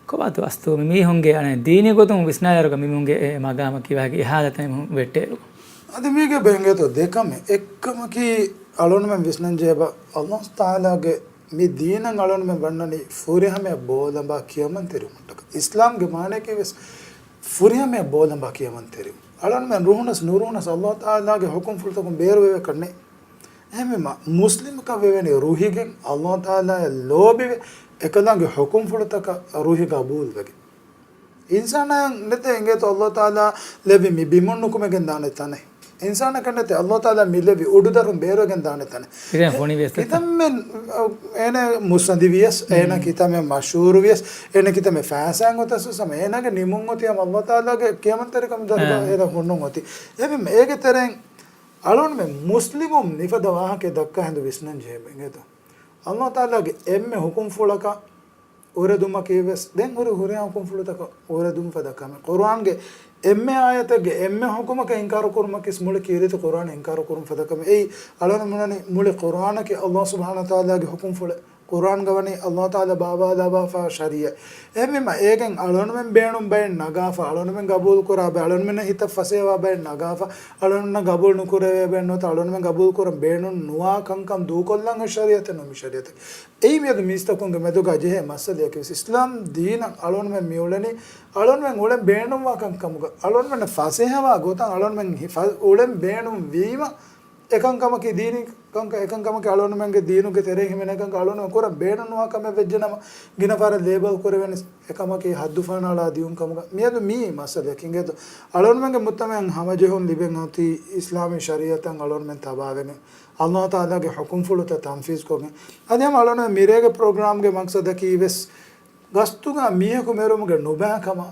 ކޮބާތޯ އަސްތު މި މީހުންގެ އަނެއް ދީނީ ގޮތުން ވިސްނާލިއިރުގަ މި މީހުންގެ އެ މަގާމަކީ ވާހަކަ އެހާލަތަށް މީހުން ވެއްޓޭ. އަދި މީގެ ބެނގޭތޯ ދެކަމެއް. އެއްކަމަކީ އަޅުންމެން ވިސްނަން ޖެހޭ ބަ އައްލާހު ތަޢާލާގެ މި ދީނަށް އަޅުންމެން ވަންނަނީ ފުރިހަމަޔަށް ބޯލަނބާ ކިޔަމަންތެރިވުމަށްޓަކަ. އިސްލާމްގެ މާނައަކީ ވެސް ފުރިހަމަޔަށް ބޯލަނބާ ކިޔަމަންތެރިވުން. އަޅުންމެން ރުހުނަސް ނުރުހުނަސް އައްލާހު ތަޢާލާގެ ޙުކުމްފުޅުތަކުން ބޭރުވެވޭކަށް ނެތް. އެހެންވީމަ، މުސްލިމްކަން ވެވެނީ ރުހިގެން އައްލާހު ތަޢާލާއަށް ލޯބިވެ، އެކަލާނގެ ޙުކުމްފުޅުތަކަށް ރުހި ގަބޫލުވެގެން. އިންސާނާއަށް ނެތޭ އެނގޭތޯ އައްލާހު ތަޢާލާ ލެއްވި މި ބިމުން ނުކުމެގެން ދާނެ ތަނެއް. އިންސާނަކަށް ނެތޭ އައްލާހު ތަޢާލާ މި ލެއްވި އުޑުދަރުން ބޭރުވެގެން ދާނެ ތަނެއް. ކިތަންމެ، އޭނަ މުއްސަނދި ވިޔަސް، އޭނަ ކިތަންމެ މަޝްހޫރު ވިޔަސް، އޭނަ ކިތަންމެ ފައިސާއެއް އޮތަސް ވެސް ހަމަ އޭނާގެ ނިމުން އޮތީ ހަމަ އައްލާހު ތަޢާލާގެ ކިޔަމަންތެރިކަމުގެ ދަރުގަ އޭނަ ހުންނުން އޮތީ. އެހެންވީމަ އޭގެ ތެރެއިން އަޅުންމެން މުސްލިމުން މިފަދަ ވާހަކައެއް ދައްކާ ހިނދު ވިސްނަން ޖެހޭ އިނގޭތޯ. އައްލާހު ތަޢާލާގެ އެންމެ ޙުކުމްފުޅަކަށް އުރެދުމަކީ ވެސް ދެން ހުރި ހުރިހާ ޙުކުމްފުޅުތަކަށް އުރެދުން ފަދަ ކަމެއް. ޤުރުއާންގެ އެންމެ އާޔަތެއްގެ އެންމެ ޙުކުމަކަށް އިންކާރު ކުރުމަކީ ވެސް މުޅި ކީރިތި ޤުރުއާން އިންކާރު ކުރުން ފަދަ ކަމެއް. އެއީ އަޅުން ބުނަނީ މުޅި ޤުރުއާނަކީ އައްލާހު ސުބްޙާނަހު ވަތަޢާލާގެ ޙުކުމްފުޅެއް. ޤުރުއާންގަ ވަނީ އައްލާހު ތަޢާލާ ބާވާލައްވާފާ ޝަރީޢަތް. އެހެންވީމަ އޭގެން އަޅުންމެން ބޭނުން ބައެއް ނަގާފަ، އަޅުންމެން ގަބޫލު ކުރާ ބައެއް، އަޅުންމެންނަށް ހިތަށް ފަސޭހަވާ ބައެއް ނަގާފަ، އަޅުންނަށް ގަބޫލު ނުކުރެވޭ ބައެއް ނުވަތަ އަޅުންމެން ގަބޫލު ކުރަން ބޭނުން ނުވާ ކަންކަން ދޫކޮށްލަން އެއް ޝަރީޢަތެއް ނޫން މި ޝަރީޢަތަކީ. އެއީ މިއަދު މީސްތަކުންގެ މެދުގަ ޖެހޭ މައްސަލައަކީ ވެސް. އިސްލާމް ދީނަށް އަޅުންމެން މިއުޅެނީ، އަޅުންމެން އުޅެން ބޭނުންވާ ކަންކަމުގަ، އަޅުންމެންނަށް ފަސޭހަވާ ގޮތަށް އަޅުންމެން ހި-، ފަ-، އުޅެން ބޭނުން ވީމަ، އެކަންކަމަކީ ދީނީ ކަންކަން، އެކަންކަމަކީ އަޅުންމެންގެ ދީނުގެ ތެރެއިން ހިމެނޭ ކަންކަން އަޅުންމެން ކުރަން ބޭނުންވާ ކަމެއް ވެއްޖެނަމަ، ގިނަ ފަހަރަށް ލޭބަލް ކުރެވެނީ އެކަމަކީ ޙައްދު ފަނާޅާ ދިޔުން ކަމުގަ. މިއަދު މިއީ މައްސަލައަކީ އިނގޭތޯ. އަޅުންމެންގެ މުޖްތަމަޢަށް ހަމަޖެހުން ލިބެން އޮތީ އިސްލާމީ ޝަރީޢަތަށް އަޅުންމެން ތަބާވެގެން، އައްލާހު ތަޢާލާގެ ޙުކުމްފުޅުތައް ތަންފީޒުކޮށްގެން. އަދި ހަމަ އަޅުން މިރޭގެ ޕްރޮގްރާމްގެ މަޤްޞަދަކީ ވެސް ގަސްތުގަ މީހަކު މެރުމުގެ ނުބައިކަމާ،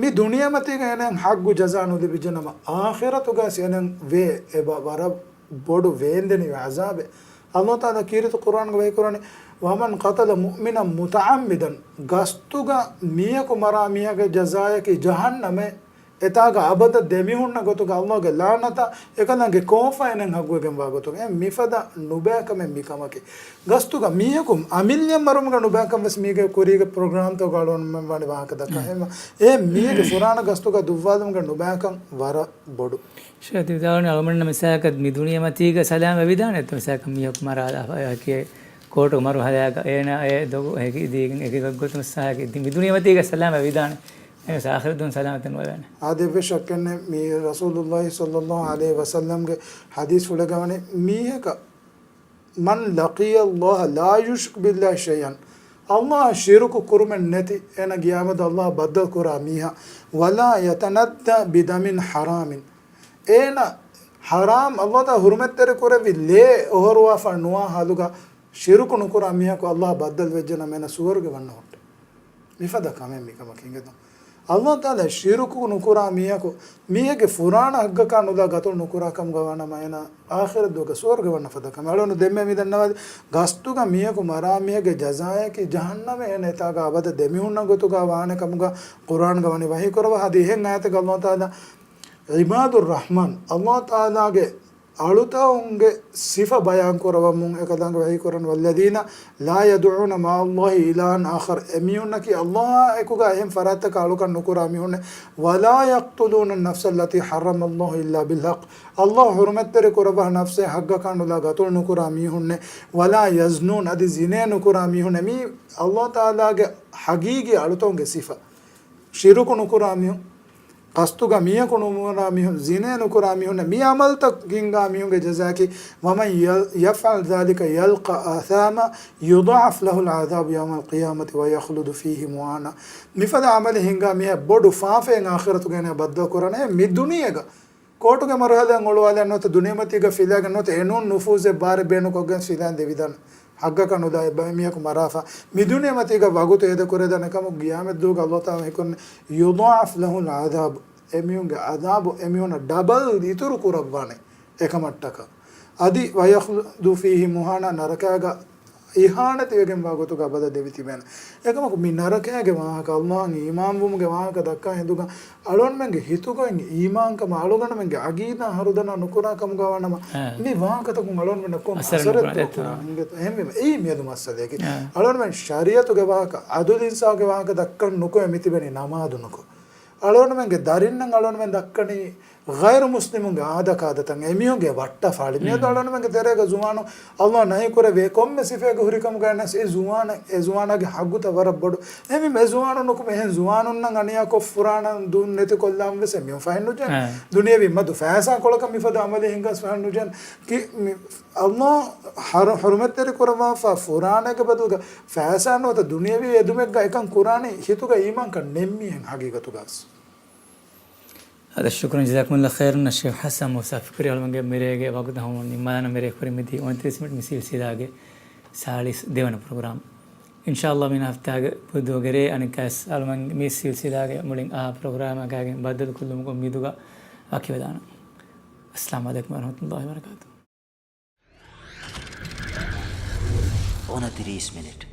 މި ދުނިޔެމަތީގަ އޭނައަށް ޙައްޤު ޖަޒާ ނުލިބިއްޖެނަމަ، އާޚިރަތުގަސް އޭނައަށް ވޭ އެބަ ވަރަށް ބޮޑު ވޭންދެނިވި ޢަޒާބެއް. އައްލާހު ތަޢާލާ ކީރިތި ޤުރުއާންގަ ވަޙީކުރަނީ، وَمَنْ قَتَلَ مُؤْمِنًا مُتَعَمِّدًا، ގަސްތުގަ މީހަކު މަރާ މީހާގެ ޖަޒާއަކީ ޖަހަންނަމޭ. އެތާގަ އަބަދަށް ދެމިހުންނަ ގޮތުގަ އައްލާހުގެ ލަޢުނަތާ އެކަލާނގެ ކޯފާ އޭނައަށް ހައްގުވެގެންވާ ގޮތުގަ. އެ މިފަދަ ނުބައިކަމެއް މިކަމަކީ. ގަސްތުގަ މީހަކު އަމިއްލައަށް މަރުމުގެ ނުބައިކަން ވެސް މީގެ ކުރީގެ ޕްރޮގްރާމްތަކުގަ އަޅުގަނޑުމެން ވަނީ ވާހަކަ ދައްކާ. އެ މީގެ ފުރާނަ ގަސްތުގަ ދުއްވާލުމުގެ ނުބައިކަން ވަރަށް ބޮޑު. ޝޭޚް ވިދާޅުވަނީ އަޅުގަނޑުމެންނަށް މިސާލަކަށް މި ދުނިޔެމަތީގަ ސަލާމަތް ވެވިދާނެތޯ؟ މިސާލަކަށް މީހަކު މަރާލާފަ އެކި ކޯޓު މަރު ހަދާގަ އޭނާ އެ ދޮގު ހެކި ދީގެން އެކި ގޮތުން ސާހަކި މި ދުނިޔެމަތީގަ ސަލާމަތް ވެވިދާނެ. އެ އާޚިރަތުން ސަލާމަތެއް ނުވެވޭނެ. އާދެ، އެއްވެސް ޝައްކެއްނެތް މީ ރަސޫލުﷲ ޞައްލަﷲ ޢަލައިހި ވަސައްލަމްގެ ޙަދީޘްފުޅެއްގަ ވަނީ މީހަކަށް، مَنْ لَقِيَ اللَّهَ لَا يُشْرِكُ بِاللَّهِ شَيْئًا، އައްލާހަށް ޝިރުކު ކުރުމެއް ނެތި، އޭނަ ޤިޔާމަތް އައްލާހަށް ބައްދަލު ކުރާ މީހާ، وَلَا يَتَنَدَّى بِدَمٍ حَرَامٍ، އޭނަ ޙަރާމް، އައްލާހު ތަޢާލާ ޙުރުމަތްތެރި ކުރެއްވި ލޭ އޮހޮރުވާފަ ނުވާ ޙާލުގަ، ޝިރުކު ނުކުރާ މީހަކު ﷲ ބައްދަލު ވެއްޖެނަމަ އޭނަ ސުވަރުގެ ވަންނަ ހުއްޓެ. މިފަދަ ކަމެއް މިކަމަކީ އިނގޭތޯ. ﷲ ތާލާ ޝިރުކު ނުކުރާ މީހަކު، މީހެއްގެ ފުރާނަ ހައްގަކާ ނުލާ ގަތުލު ނުކުރާ ކަމުގަ ވާނަމަ އޭނަ އާޚިރަތް ދުވަހުގަ ސުވަރުގެ ވަންނަ ފަދަ ކަމެއް. އަޅުނު ދެންމެ މި ދަންނަވާ ގަސްތުގަ މީހަކު މަރާ މީހެއްގެ ޖަޒާއަކީ ޖަހަންނަމެއް އޭނަ އެތާގަ އަބަދަށް ދެމިހުންނަ ގޮތުގަ ވާނެ ކަމުގަ ޤުރްއާންގަ ވަނީ ވަޙީ ކުރަވާ. އަދި އެހެން އާޔަތެއްގަ ﷲ ތާލާ ޢިބާދުއްރަޙްމާން، ﷲ ތާލާގެ އަޅުތަކުންގެ ސިފަ ބަޔާން ކުރަވަމުން އެކަލާނގެ ވަޙީ ކުރަން، والذين لا يدعون مع الله إلها آخر، އެމީހުންނަކީ ﷲ އާ އެކުގަ އެހެން ފަރާތްތަކަށް އަޅުކަން ނުކުރާ މީހުންނެއް، ولا يقتلون النفس التي حرم الله إلا بالحق، ﷲ ޙުރުމަތްތެރި ކުރައްވާ ނަފްސެއް ޙައްގަކާ ނުލާ ގަތުލު ނުކުރާ މީހުންނެއް، ولا يزنون، އަދި ޒިނޭ ނުކުރާ މީހުންނެއް. މީ ﷲ ތާލާގެ ޙަޤީޤީ އަޅުތަކުންގެ ސިފަ. ޝިރުކު ނުކުރާ މީހުން، ޤަސްދުގަ މީހަކު ނުމަރާ މީހުން، ޒިނޭ ނުކުރާ މީހުން، މި ޢަމަލުތައް ހިންގާ މީހުންގެ ޖަޒާއަކީ، ومن يفعل ذلك يلق أثاما يضاعف له العذاب يوم القيامة ويخلد فيه مهانا. މިފަދަ ޢަމަލެއް ހިންގާ މީހާ ބޮޑު ފާފައެއް އާޚިރަތުގަ އޭނަ ބައްދަލު ކުރާނެ މި ދުނިޔޭގަ. ކޯޓުގެ މަރުޙަލާއަށް އޮޅުވާލާ ނުވަތަ ދުނިޔެމަތީގަ ފިލާގެން ނުވަތަ އެނޫން ނުފޫޒެއް ބާރެއް ބޭނުންކޮށްގެން ފިލާން ދެވިދާނެ. ޙައްގަކަށް ނުލާ އެއްބައި މީހަކު މަރާފަ. މި ދުނިޔެމަތީގަ ވަގުތު އެދެ ކުރެދާނެ ކަމު ގިޔާމަތް ދުވަހުގަ ﷲ ތާލާ ވަޙީކުރަނީ، يضاعف له العذاب، އެމީހުންގެ ޢަޛާބު އެމީހުންނަށް ޑަބަލް އިތުރު ކުރައްވާނެ އެކަމަށްޓަކާ. އަދި ويخلد فيه مهانا، ނަރަކައިގަ އިހާނެތިވެގެންވާ ގޮތުގަ އަބަދަށް ދެވި ތިބޭނެ. އެކަމަކު މި ނަރަކައިގެ ވާހަކަ، ﷲ އަށް އީމާންވުމުގެ ވާހަކަ ދައްކާ ހިނދުގަ، އަޅުގަނޑުމެންގެ ހިތުގައި އީމާންކަމާ، އަޅުގަނޑުމެންގެ ޢަގީދާ ހަރުދަނާ ނުކުރާ ކަމުގަ ވާނަމަ، އާ. މި ވާހަކަތަކުން އަޅުގަނޑުމެންނަށް ކޮން އަސަރެއް އަސަރެއްތޯ ނުކުރާނެ. ކުރާނީ؟ އިނގޭތޯ؟ އެހެންވީމަ، އެއީ މިއަދު މައްސަލައަކީ. އާ. އަޅުގަނޑުމެން ޝަރީޢަތުގެ ވާހަކަ، ޢަދުލު އިންސާފުގެ ވާހަކަ ދައްކަން ނުކުމެ މި ތިބެނީ ނަމާދު ނުކޮށް. އަޅުގަނޑުމެންގެ ދަރިންނަށް އަޅުގަނޑުމެން ދައްކަނީ ޣައިރު މުސްލިމުންގެ އާދަކާދަތައް، އެމީހުންގެ ވައްޓަފާޅި. މިއަދު މް. އަޅުގަނޑުމެންގެ ތެރޭގަ ޒުވާނުން ﷲ ނަހީ ކުރެއްވި ކޮންމެ ސިފައެއްގެ ހުރިކަމުގައި ވެސް އެ ޒުވާނަށް، އެ ޒުވާނާގެ ޙައްގުތައް ވަރަށް ބޮޑު. އެހެންވީމަ އެ ޒުވާނުން ނުކުމެ އެހެން ޒުވާނުންނަށް އަނިޔާކޮށް ފުރާނަ ދޫން ނެތިކޮށްލާން ވެސް އެމީހުން ފަހެއްނުޖެން. އާ. ދުނިޔެވީ މަދު ފައިސާ ކޮޅަކަށް މިފަދަ ޢަމަލެއް ހިނގާސް ފަހެއްނުޖެން. ކި-، މި-، ﷲ ޙަރު-، ޙުރުމަތްތެރި ކުރައްވާފަ ފުރާނައިގެ ބަދަލުގަ ފައިސާ ނުވަތަ ދުނިޔެވީ އެދުމެއްގަ އެކަން ކުރާނީ ހިތުގަ އީމާންކަން ނެތް މީހެއް ޙަޤީޤަތުގަސް. އަދި ޝުކުރުން ޖަޒާކުމުﷲ ޚައިރަން ޝޭޚް ޙަސަން މޫސާ ފިކުރީ. އަޅުގަނޑުމެންގެ މިރޭގެ ވަގުތު ހަމަ ނިންމާލާނަން. މިރޭ ކުރިން މިދީ އޮންތިރީސް މިނިޓް މި ސިލްސިލާގެ ސާޅީސް ދެވަނަ ޕްރޮގްރާމް. އިންޝާﷲ މި ހަފްތާގެ ބުދުގެ ރޭ އަނެއްކާވެސް އަޅުގަނޑުމެން މި ސިލްސިލާގެ މުޅިން އާ ޕްރޮގްރާމަކާގެން ބައްދަލުކޮށްލުމުގަ މިއަދުގަ ވަކިވެދާނަން. އައްސަލާމު ޢަލައިކުމް ވަރަޙްމަތުﷲ ވަބަރަކާތުހު. އޮނަތިރީސް މިނިޓް.